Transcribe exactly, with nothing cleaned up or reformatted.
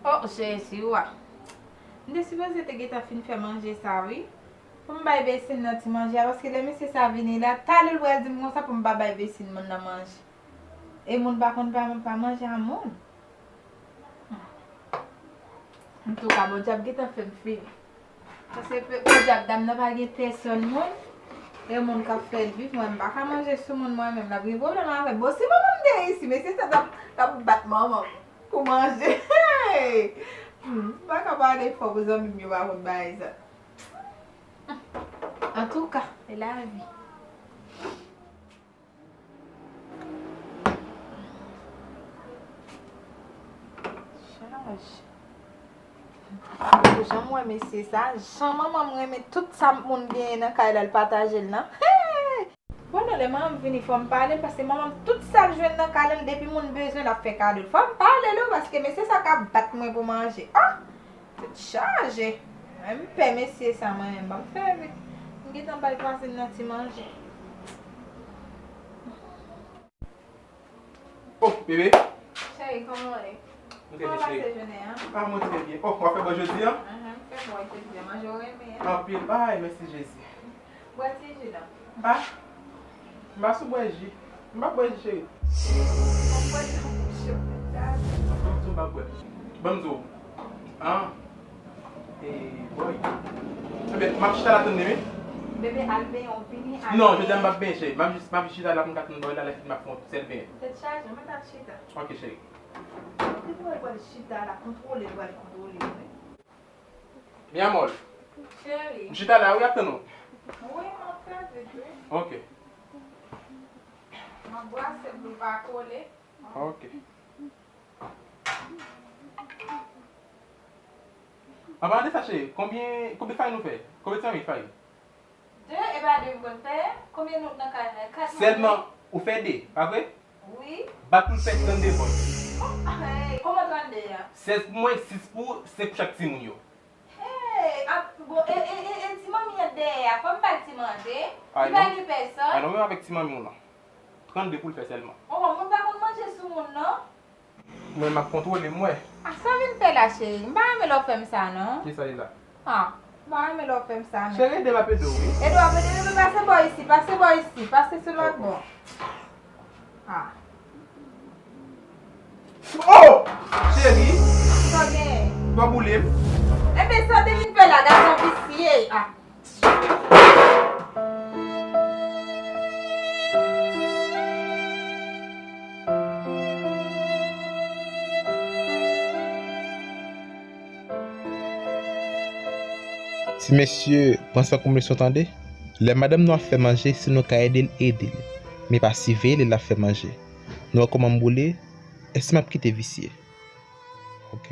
Oh, Jezi, wa. M te sipoze te gentan fin fè manje sa, wi. Pou m bay Besin nan ti manje a, paske lè mesye sa vini la, talè l pral di m konsa pou m pa bay Besin moun nan manje. E moun pa konn pa, pa manje a moun. Antouka, Bondye ap gentan fè m fini. Paske pe-, podyab dam nan pa gen pèsòn moun. E moun k ap fè l viv, mwen m pa ka manje sou moun mwen menm, l ap gen pwoblèm avè m. Bon, si manman m te isi, mesye sa t ap, t ap bat manman m pou manje. Hey! Hmm, m pa ka pale fò pou zanmi m yo pa konn bagay sa. Antouka, se lavi. Chaj. Jan m wè mesye sa, jan manman m renmen tout sa moun genyen nan kay la, l pataje l nan. Hey! Bon, non, lè manman m vini, fò m pale l, paske manman m, tout sa l jwenn nan kay la, depi moun bezwen, l ap fè kado l. Fò m pale l, wi, paske mesye sa ka bat mwen pou manje. Ah! Tèt chaje. Ay, m pè mesye sa, mwen menm, ban m fè vit. M gentan bay vwazin nan ti manje. Oh, bebe. Cheri, kòman w ye? Mwen trè byen, cheri. Kòman w pase jounen an? Ah, mwen trè byen. Oh, w ap fè bò jodi a? Ahan, m fè bò jodi a. Manje w renmen an? Anpil. Ay, mèsi Jezi. Bwè ti ji la. Ah, m pa sou bwè ji. M pa bwè ji, cheri. M ap bwè nan bouch ou, sa. Ban m di w, m pa bwè. Ban m di w. Ah. E, bòy. Ebyen, m ap chita la tann li, wi. Bebe, al benyen w vini, al benyen. Non, jodi a m p ap benyen, cheri. M ap jis, m ap jis chita la pou m ka tann bòy la, lè fini m ap fè yon sèl benyen. Tèt chaje, mwen t ap chita. Ok, cheri. Depi w wè l pral chita la, kontwole l, pral kontwole l, wi. Mi amor. Cheri. M chita la, wi, ap tann ou. Wi, m ap fè vit, wi. Ok. M ap brase l pou l pa kole. Ok. An palan de sa, cheri, konbyen, konbyen fay nou fè? Konbyen ti manmi fay? De, e pa de m konn fè? Konbyen nou nan kay la? Kat manmi. Sèlman, ou fè de, pa vre? Wi. Bat pou l fè trannde bòy. Hey, kòman trannde a? Sèz pou mwen, sis pou, senk pou chak timoun yo. Hey, ap, bon, e, e, e, e ti manmi an dèyè a, fò m bay ti manje. Li pa gen pèsòn. Ay non, menm avèk ti manmi w lan. Trannde pou l fè sèlman. Oh, moun pa konn manje sou moun, non. Mwen, m ap kontwole m, wè. A, sa w vin fè la, cheri? M pa renmen lè w fè m sa, non. Kisa li la? A, m pa renmen lè w fè m sa, non. Cheri, ede m ap ede w, wi. Ede w ap ede, ede, pase bò isi, pase bò isi, pase sou lòt bò. A. Oh! Cheri. Sa w genyen? W ap boule m. Enben, sa w te vin fè la, gason visye. A. Ti mesye, pran sa kòm leson, tande. Lè madanm nou ap fè manje, si nou ka ede l, ede l. Men pa siveye lè l ap fè manje. Nou wè kòman m boule? Èske m ap kite visye? Ok.